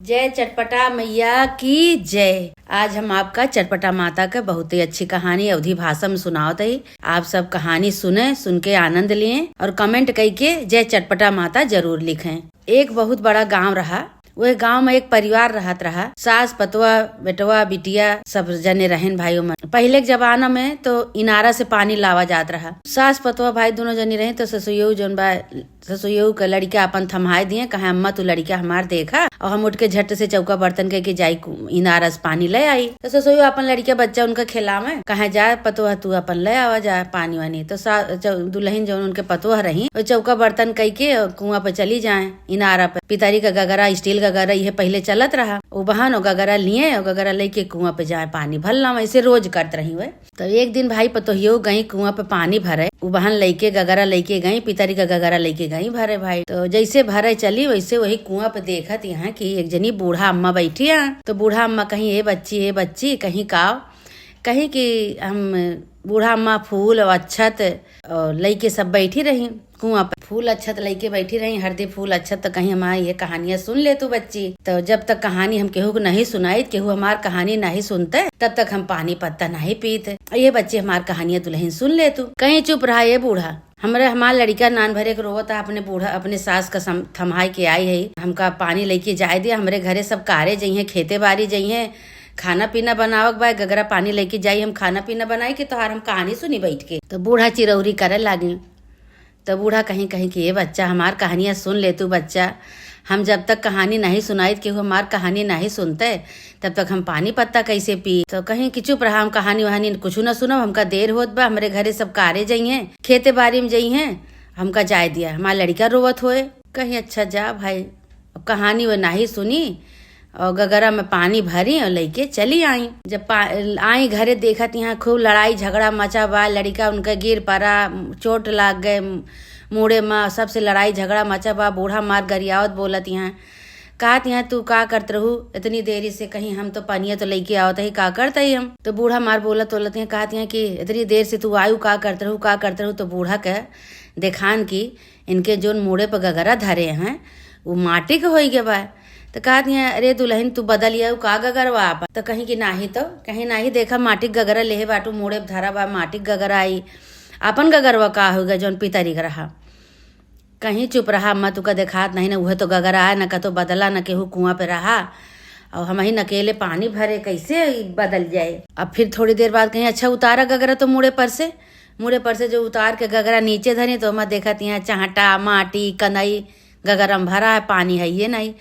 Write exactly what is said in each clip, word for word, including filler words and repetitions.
जय चटपटा मैया की जय। आज हम आपका चटपटा माता के बहुत ही अच्छी कहानी अवधी भाषा में सुनावत हई। आप सब कहानी सुने, सुन के आनंद लें और comment कई के जय चटपटा माता जरूर लिखें। एक बहुत बड़ा गांव रहा। वह गांव में एक परिवार रहत रहा। सास, पतवा, बेटवा, बिटिया सब जने रहेन भाई मन। पहिले के जमाना में तो इनारा से पानी लावा जात रहा। सास, पतवा, भाई दोनों जनी रही तो ससुइयो जौन बा, ससुइयो के लड़िका अपन थम्हाए दिए, कहे, "अम्मा, तू लड़िका हमार देखा।" और हम उठ के झट से चौका बर्तन कइके जाई कु-, इनारा से पानी ले आई। तो ससुइयो अपन लड़िका बच्चा उनका खिलावे, कहे, "जा पतोह, तू अपन ले आवा जा पानी वानी।" तो सा-, चौ-, दुलहिन जौन उनके पतोह रही, वो चौका बर्तन कइके कुआं पे चली जाए, इनारा पे। पितरी का गगरा, steel गगरा, इहे पहिले चलत रहा। वो बहन वो गगरा लिए, वो गगरा लेके कुआं पे जाए, पानी भर लावे। ऐसे रोज करत रही हुए। तो एक दिन भाई पतोहियो गई कुआं पे पानी भरे, उ बहन लइके गगरा लइके गई, पितरी का गगरा लइके गई भरे भाई। तो जैसे भरे चली वैसे वही कुआं पे देखत यहाँ कि एक जनी बूढ़ा अम्मा बैठी है। तो बूढ़ा अम्मा कहीं, "ए बच्ची, ए बच्ची," कहीं, "काव?" कहीं कि हम बूढ़ा अम्मा फूल और अक्षत और लइके सब बैठी रही। कुआं पे फूल अक्षत लइके बैठी रही, हरदी फूल अक्षत। तो कहीं हमार ये कहानियां सुन ले तू बच्ची। तो जब तक कहानी हम केहू को नहीं सुनाई, केहू हमार कहानी नहीं सुनते, तब तक हम पानी पत्ता नहीं पीते। ये बच्ची हमार कहानियां दुलहिन सुन ले तू। कहीं चुप रहा ये बूढ़ा, हमरे, हमार लड़िका नान भरे के रोवत है, अपने बूढ़ा, अपने सास का सम-, थम्हाई के आई है, हमका पानी लइके जाए दिया, हमरे घरे सब कारे जइहें, खेते बारी जइहें, खाना पीना बनावक बा, गगरा पानी लइके जाई, हम खाना पीना बनाई कि तोहार हम कहानी सुनी बैठ के। तो बूढ़ा चिरौरी करे लागी। तो बूढ़ा कहीं, कहीं कि, "ए बच्चा, हमार कहानियां सुन ले तू बच्चा, हम जब तक कहानी नहीं सुनाई, केहू हमार कहानी नहीं सुनते, तब तक हम पानी पत्ता कैसे पी?" तो कहीं कि, "चुप रहा, हम कहानी वहानी कुछ न सुनब, हमका देर होत बा, हमरे घरे सब कारे जइहें, खेते बारी में जइहें, हमका जाए दिया, हमार लड़िका रोवत होए।" कहीं, "अच्छा जा भाई।" अब कहानी वो नाही सुनी और गगरा में पानी भरी और लइके चली आई। जब पा-, आई घरे देखत यहाँ खूब लड़ाई झगड़ा मचा बा, लड़िका उनके गिर पड़ा, चोट लाग गए मूड़े में, सबसे लड़ाई झगड़ा मचा बा। बूढ़ा मार गरियावत बोलत यहाँ, कहत यहाँ, "तू का करत रहू इतनी देरी से?" कहीं, "हम तो पनिया तो लइके आवत ही, का करत ही हम?" तो बूढ़ा मार बोलत बोलत यहाँ कहत यहाँ कि, "इतनी देर से तू आयु, का करत रहू, का करत रहू?" तो बूढ़ा के देखान की इनके जोन मूड़े पर गगरा धरे हैं, वो माटी के होई गए बा। तो कहत हैं, "अरे दुलहिन, तू बदल आयु का गगरवा आपन?" तो कहीं कि, "नाही तो।" कहीं, "नाही, देखा माटी के गगरा लेहे बाटू, मूड़े पर धरा बा माटी के गगरा, आई आपन गगरवा का होई गए जोन पितरी के रहा?" कहीं, "चुप रहा अम्मा, तुका देखात नहीं ना, उहे तो गगरा है, ना कतो बदला, ना केहू कुआं पे रहा, और हम ही अकेले पानी भरे, कैसे ई बदल जाए?" अब फिर थोड़ी देर बाद कहीं, "अच्छा उतारा गगरा तो मूड़े पर से।" मूड़े पर से जो उतार के गगरा नीचे धरी तो ओमा देखत यहाँ चाहटा, माटी, कनई, गगरा में भरा है, पानी है ये नहीं।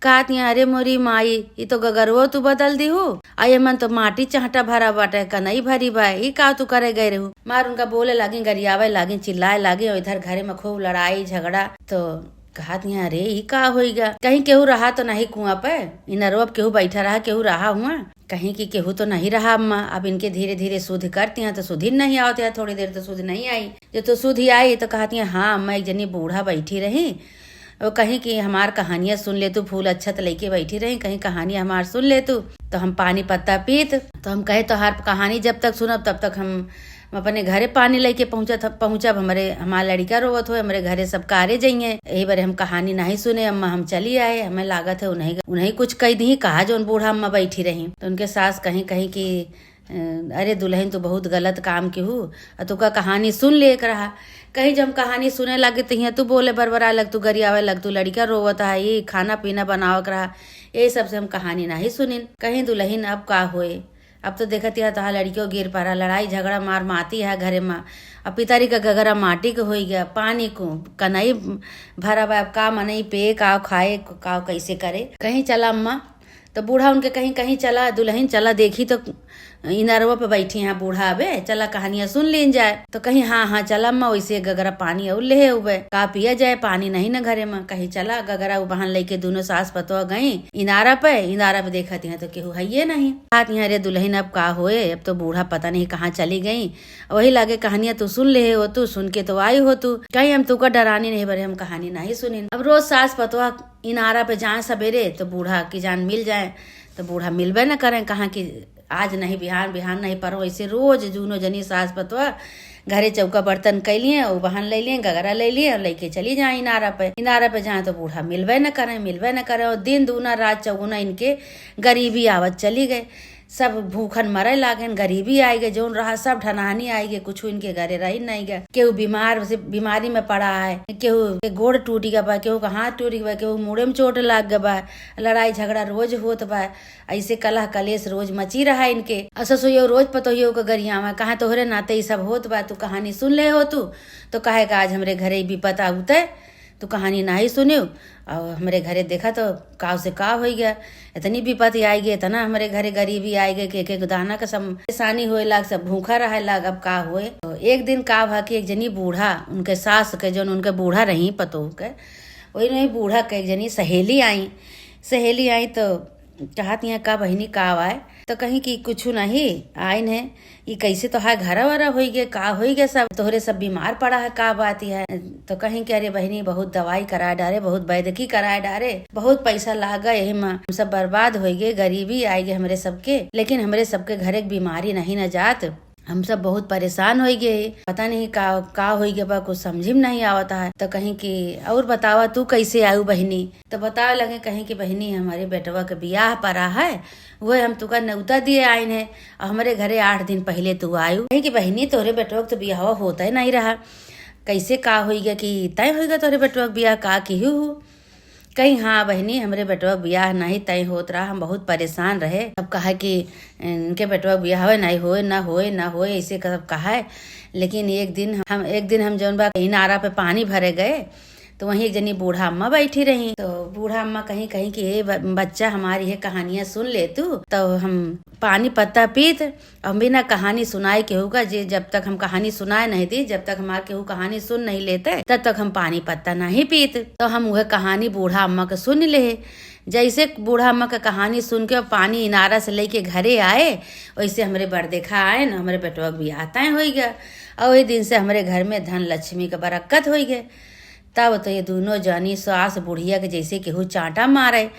कहत यहाँ, "अरे मोरी माई, ई तो गगरवो तू बदल दिहू, आ ये मन तो माटी चाहटा भरा बाटे, कनई भरी बा, ई का तू करे गए रहू?" मार उनका बोले लागी, गरियावे लागी, चिल्लाए लागी, और इधर घरे में खूब लड़ाई झगड़ा। तो कहत यहाँ, "अरे ई का होई गा?" कहीं केहू रहा तो नहीं कुआं पे, इनरवा पे केहू बैठा रहा, केहू रहा हुआ? कहीं कि केहू तो नहीं रहा अम्मा। अब इनके धीरे धीरे सुध करती हैं तो सुधी नहीं आवत है, थोड़ी देर तो सुध नहीं आई। जब तो सुधी आई तो कहती हैं, "हाँ अम्मा, एक जनी बूढ़ा बैठी रही, वो कहीं कि हमार कहानियां सुन ले तू, फूल अक्षत लइके बैठी रही, कहीं कहानी हमार सुन ले तू, तो हम पानी पत्ता पीत।" तो हम कहे, "तोहार कहानी जब तक सुनब तब तक हम हम अपने घरे पानी लइके पहुँचत ह-, पहुँचब, हमरे, हमार लड़िका रोवत होए, हमरे घरे सब कारे जइहें, यही बारे हम कहानी नहीं सुने अम्मा, हम चली आए, हमें लागत है उन्हीं, उन्हीं कुछ कह दी, कहा जौन बूढ़ा अम्मा बैठी रही।" तो उनके सास कहीं, कहीं कि, "अ, अरे दुलहिन, तू बहुत गलत काम किहू, आ तुका कहानी सुन ले एक रहा।" कहीं जब हम कहानी सुने लागे तो हियाँ तू बोले बरबरा लग, तू गरियावे लग, तू लड़िका रोवत है, ये खाना पीना बनावक रहा, यही सब से हम कहानी नहीं सुनिन। कहीं दुलहिन अब का होए, अब तो देखत यहाँ तोहार लड़िको गिर पड़ा, लड़ाई झगड़ा मार माती है घरे में। अब पितारी का गगरा माटी के होई गया, पानी को कनई भरा बा, अब का मनई पे, का खाए, का कैसे करे? कहीं चला अम्मा, तो बूढ़ा उनके कहीं, "कहीं चला दुलहिन, चला देखी तो इनरवा पे बैठी हैं बूढ़ा, अबे चला कहानियां सुन लीन जाए।" तो कहीं, "हाँ, हाँ, चला अम्मा, वैसे गगरा पानी और ले उबे, का पिया जाए, पानी नहीं न घरे में।" कहीं चला गगरा उबहन लेके दोनों सास पतोह गई इनारा पे, इनारा पे देखत यहाँ तो केहू हइये नहीं। कहत यहाँ, "अरे दुलहिन, अब का होए, अब तो बूढ़ा पता नहीं कहाँ चली गई। वही लागे कहानियां तू सुन ले हो, तू सुन के तो आई हो तू, कहीं हम तुका डरानी नहीं बरे, हम कहानी नहीं सुनिन।" अब रोज सास पतोह इनारा पे जाए सबेरे तो बूढ़ा की जान मिल जाए, तो बूढ़ा मिलबे न करें, कहाँ कि आज नहीं बिहान, बिहान नहीं परो, ऐसे रोज दूनो जनी सास पतोह घरे चौका बर्तन कइ लिए, उ बहन लइ लिए, गगरा लइ लिए, लइके चली जाए इनारा पे। इनारा पे जाए तो बूढ़ा मिलबे न करे, मिलबे न करे। और दिन दूना रात चौगुना इनके गरीबी आवत चली गए। सब भूखन मरे लागेन, गरीबी आइ गए, जौन रहा सब ढनहानी आइ गए, कुछ इनके घरे रही नहीं गए। केहू बीमार से, बीमारी में पड़ा है, केहू के गोड़ टूट गया बा, केहू का हाथ टूट गया बा, केहू मूड़े में चोट लाग गया बा। लड़ाई झगड़ा रोज होत बा। ऐसे कलह कलेश रोज मची रहा इनके। और ससुइयो रोज पतोहियो के गरियावा, कहाँ तोहरे नाते ई सब होत बा, तू कहानी सुन ले हो तू, तो काहे का आज हमरे घरे ई विपत आउते, तू कहानी नाही सुनियो। और हमरे घरे देखा तो काव से का होइ गया, इतनी विपत आई गई, इतना हमरे घरे गरीबी आई गई कि एक एक दाना का सब परेशानी होए लाग, सब भूखा रहे लाग। अब का होए? तो एक दिन का भा कि एक जनी बूढ़ा, उनके सास के, जौन उनके बूढ़ा रही पतोह के, वही नहीं बूढ़ा के एक जनी सहेली आई। सहेली आई तो कहत यहाँ का बहिनी का आए? तो कहीं कि कुछ नहीं, आइन है। ई कैसे तोहार घरा वरा होई गए, का होई गए, सब तोहरे सब बीमार पड़ा है, का बात है? तो कहीं कि अरे बहिनी, बहुत दवाई कराए डारे, बहुत बैदकी कराए डारे, बहुत पैसा लागा, यही में हम सब बर्बाद होई गए, गरीबी आई गए हमरे सबके, लेकिन हमरे सबके घरे के बीमारी नहीं न जात। हम सब बहुत परेशान होई गए, पता नहीं का, का होई गए बा, कुछ समझी में नहीं आवत है। तो कहीं कि और बतावा, तू कैसे आयु बहिनी? तो बतावे लगे कहीं कि बहिनी, हमरे बेटवा के बियाह पड़ा है, वह हम तुका नेवता दिए आइन है, और हमरे घरे आठ दिन पहले तू आयु। कहीं कि बहिनी, तोहरे बेटवा के तो बियाह होता ही नहीं रहा, कैसे का होई गया कि तय होई गया तोहरे बेटवा के बियाह, का किहू हु? कहीं हाँ बहिनी, हमरे बेटवा के बियाह नहीं तय होत रहा, हम बहुत परेशान रहे। अब कहा कि इनके बेटवा के बियाह नहीं होए, ना होए, ना होए, ऐसे सब कहा है। लेकिन एक दिन हम, एक दिन हम जौन बा इनारा पे पानी भरे गए, तो वहीं एक जनी बूढ़ा अम्मा बैठी रही। तो बूढ़ा अम्मा कहीं, कहीं कि, "ए ब-, बच्चा, हमारी ये कहानियां सुन ले तू।" तो हम पानी पत्ता पीत, हम बिना कहानी सुनाए केहू का, जे जब तक हम कहानी सुनाए नहीं दी, जब तक हमार केहू कहानी सुन नहीं लेते, तब तक हम पानी पत्ता नहीं पीत। तो हम वह कहानी बूढ़ा अम्मा के सुन ले। जैसे बूढ़ा अम्मा के कहानी सुन के पानी इनारा से लेके घरे आए, वैसे हमरे बड़देखा आए न, हमरे बेटवा के बियाह तय होई गया। और वही दिन से हमरे घर में धन लक्ष्मी के बरकत होई गए। तब तो ये दोनों जनी सास बुढ़िया के जैसे केहू चांटा मारे,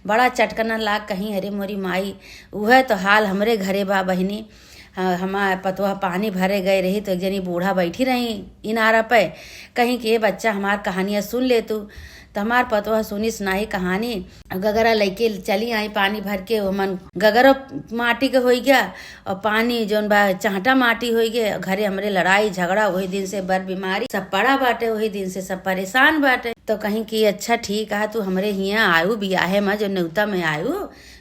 बड़ा चटकना लाग कहीं, "अरे मोरी माई, उहे तो हाल हमरे घरे बा बहिनी।" ह-, हमार पतोह पानी भरे गए रही तो एक जनी बूढ़ा बैठी रही इनारा पे, कहीं कि, "ए बच्चा, हमार कहानियाँ सुन ले तू।" तो हमार पतोह सुनिस नाही कहानी, गगरा लइके चली आई पानी भर के, ओमन गगरो माटी के होई गया और पानी जौन बा चहटा माटी होई गए। घरे हमरे लड़ाई झगड़ा, वही दिन से बर बीमारी सब पड़ा बाटे, वही दिन से सब परेशान बाटे। तो कहीं कि अच्छा ठीक है, तू हमरे हियाँ आयु बियाहे में, जो नेवता में आयु,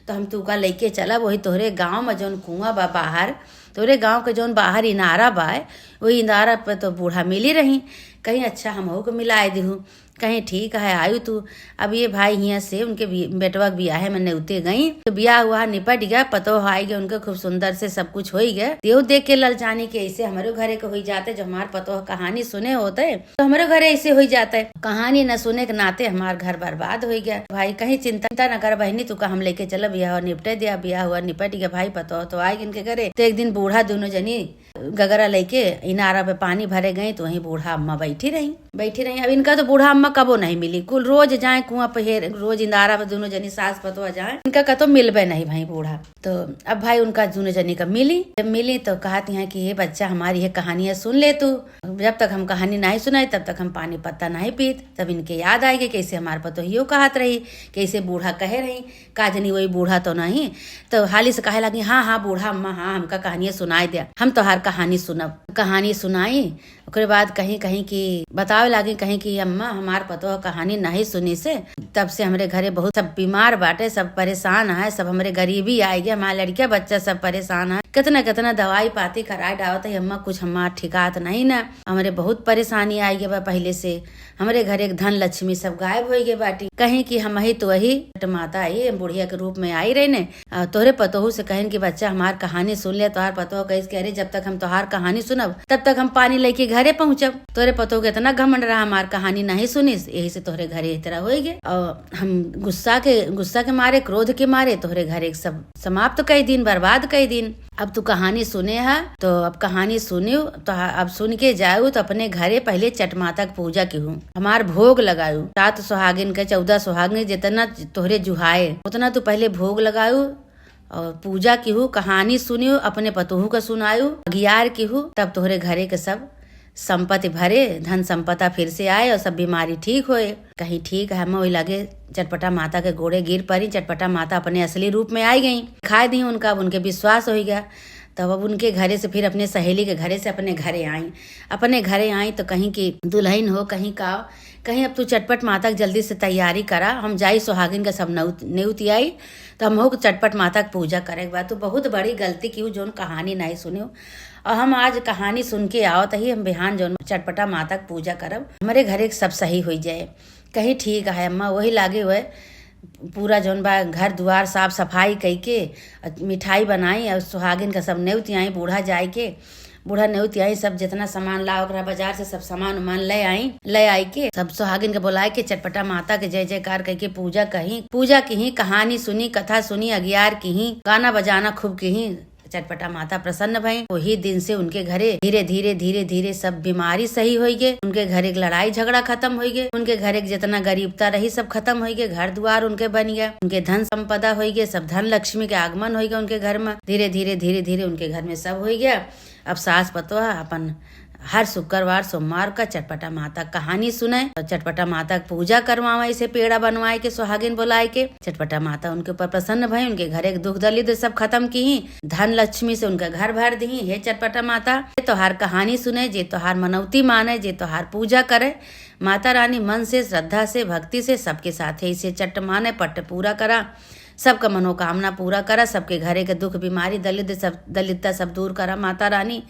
तो हम तू का लइके चलब, वही तोहरे गाँव में जौन कुआं बा बाहर, तोहरे गाँव के जौन बाहर इनारा बा, वही इनारा पे तो बूढ़ा मिली रही। कहीं अच्छा हमहू के मिलाए दिहू। कहीं ठीक है आयु तू। अब ये भाई हियाँ से उनके बि-, बेटवा के बियाहे में नेवते गई, तो बियाह हुआ निपट गया, पतोह आई गए उनके, खूब सुंदर से सब कुछ होई गए। तेऊ देख के ललचानी के ऐसे हमरे घरे के होई जाते, जो हमार पतोह कहानी सुने होते तो हमरे घरे ऐसे होई जाते। कहानी न सुने के नाते हमार घर बर्बाद होई गया। भाई कहीं चिंता न कर बहिनी, तू का हम लेके चलब, बियाह निपटे दिया, बियाह हुआ निपट गया, भाई पतोह तो आई गए इनके घरे। तो एक दिन बूढ़ा दोनों जनी गगरा लइके इनारा पे पानी भरे गई, तो वहीं बूढ़ा अम्मा बैठी रही, बैठी रही। अब इनका तो बूढ़ा अम्मा कबो नहीं मिली, कुल रोज जाए कुआं पे हेर, रोज इनारा पे दोनों जनी सास पतोह जाए, इनका कतो मिलबे नहीं भाई बूढ़ा। तो अब भाई उनका दोनों जनी का मिली, जब मिली तो कहत यहाँ कि, "हे बच्चा, हमारी ये कहानियाँ सुन ले तू, जब तक हम कहानी नहीं सुनाई तब तक हम पानी पत्ता नहीं पीत।" तब इनके याद आए कि कैसे हमार पतोहियो कहत रही, कैसे बूढ़ा कहे रही, का जनी वही बूढ़ा तो नहीं। तो हाली से कहे लगी, "हाँ, हाँ, बूढ़ा अम्मा, हाँ, हमका कहानियाँ सुनाई दे, हम तोहार कहानी सुनब।" कहानी सुनाई, ओकरे बाद कहीं, कहीं कि बतावे लागी, कहीं कि, "अम्मा, हमार पतोह कहानी नहीं सुनी से, तब से हमरे घरे बहुत सब बीमार बाटे, सब परेशान है, सब हमरे गरीबी आई गया, हमार लड़किया बच्चा सब परेशान है, कितना, कितना दवाई पाती कराए डावत है अम्मा, कुछ हमार ठिकात नहीं ना, हमरे बहुत परेशानी आई गया बा पहले से।" हमरे घरे के धन लक्ष्मी सब गायब होई गए बाटी। कहीं कि हम ही तो वही छठ माता आई, हम बुढ़िया के रूप में आई रही ने। आ, तोहरे पतोहू से कहन कि बच्चा हमार कहानी सुन ले। तोहार पतोह कहिस कि अरे जब तक हम तोहार कहानी सुनब तब तक हम पानी लेके घरे पहुँचब। तोहरे पतोह के इतना घमंड रहा, हमार कहानी नहीं सुनिस, यही से तोहरे घरे इस तरह होई गए। और हम गुस्सा के, गुस्सा के मारे, क्रोध के मारे तोहरे घरे सब समाप्त कई दिन, बर्बाद कई दिन। अब तू कहानी सुने हा, तो अब कहानी सुनियो, तो ह-, अब सुन के जायू तो अपने घरे पहले छठ माता के पूजा किहू, हमार भोग लगायू, सात सुहागिन के, चौदह सुहागिन जितना तोहरे जुहाए उतना तू पहले भोग लगायू, और पूजा किहू, कहानी सुनियो, अपने पतोहू का सुनायो, अगियार किहू, तब तोहरे घरे के सब संपत्ति भरे, धन संपदा फिर से आए और सब बीमारी ठीक होए। कहीं ठीक है, हम वही लागे चटपटा माता के गोड़े गिर पड़ी। चटपटा माता अपने असली रूप में आई गई, खाए दी उनका, अब उनके विश्वास हो गया। तब अब उनके घरे से फिर अपने सहेली के घरे से अपने घरे आई। अपने घरे आई तो कहीं कि दुल्हन हो, कहीं का, कहीं अब तू चटपट माता के जल्दी से तैयारी करा, हम जाई सुहागिन का सब नौत-, नेउतियाई, तो हम हो चटपट माता के पूजा करे के बाद। तू बहुत बड़ी गलती किहू, जौन कहानी नहीं सुनियो। और हम आज कहानी सुन के आवत ही, हम बिहान जौन चटपटा माता के पूजा करब, हमरे घरे के सब सही हो जाए। कहीं ठीक है अम्मा, वही लागे हुए पूरा जौन बा घर दुआर साफ सफाई कई के, मिठाई बनाई और सुहागिन का सब नेउतियाई, बूढ़ा जाए के, बूढ़ा नेउतियाई, सब जितना सामान ला ओकरा बाजार से सब सामान उमान ले आई, ले आई के सब सुहागिन के बुलाए के चटपटा माता के जय जयकार कई के पूजा कही, पूजा किही, कहानी सुनी, कथा सुनी, अगियार किही, गाना बजाना खूब किही। चटपटा माता प्रसन्न भई। वही दिन से उनके घरे धीरे धीरे धीरे धीरे सब बीमारी सही होई गे। उनके घरे के लड़ाई झगड़ा खत्म होई गे। उनके घरे के जितना गरीबता रही सब खत्म होई गे। घर दुआर उनके बन गया, उनके धन संपदा होई गे, सब धन लक्ष्मी के आगमन होई गे उनके घर में। धीरे धीरे धीरे धीरे उनके घर में सब होई गया। अब सास पतोह अपन हर शुक्रवार सोमवार का चटपटा माता कहानी सुने और चटपटा माता के पूजा करवावे, इसे पेड़ा बनवाए के सुहागिन बुलाए के। चटपटा माता उनके ऊपर प्रसन्न भई, उनके घरे के दुख दलिद्र सब खत्म किही, धन लक्ष्मी से उनका घर भर दिही। हे चटपटा माता, जे तोहार कहानी सुने, जे तोहार मनौती माने, जे तोहार पूजा करे, माता रानी मन से, श्रद्धा से, भक्ति से सबके साथे इसे चट माने पट पूरा करा। सबका मनोकामना पूरा करा, सबके घरे के दुख बीमारी दलिद्र सब, दलिद्रता सब दूर करा माता रानी।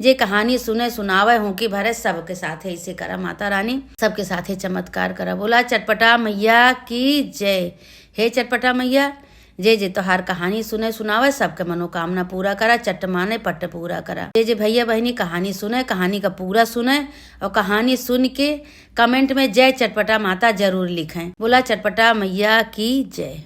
जे कहानी सुने सुनावे होंकी भरे, सबके साथे इसे करा माता रानी, सबके साथे चमत्कार करा। बोला चटपटा मैया की जय। हे चटपटा मैया, जे जे तोहार कहानी सुने सुनावे, सबके मनोकामना पूरा करा, चट माने पट पूरा करा। जे जे भैया बहिनी कहानी सुने, कहानी का पूरा सुने और कहानी सुन के कमेंट में जय चटपटा माता जरूर लिखें। बोला चटपटा मैया की जय।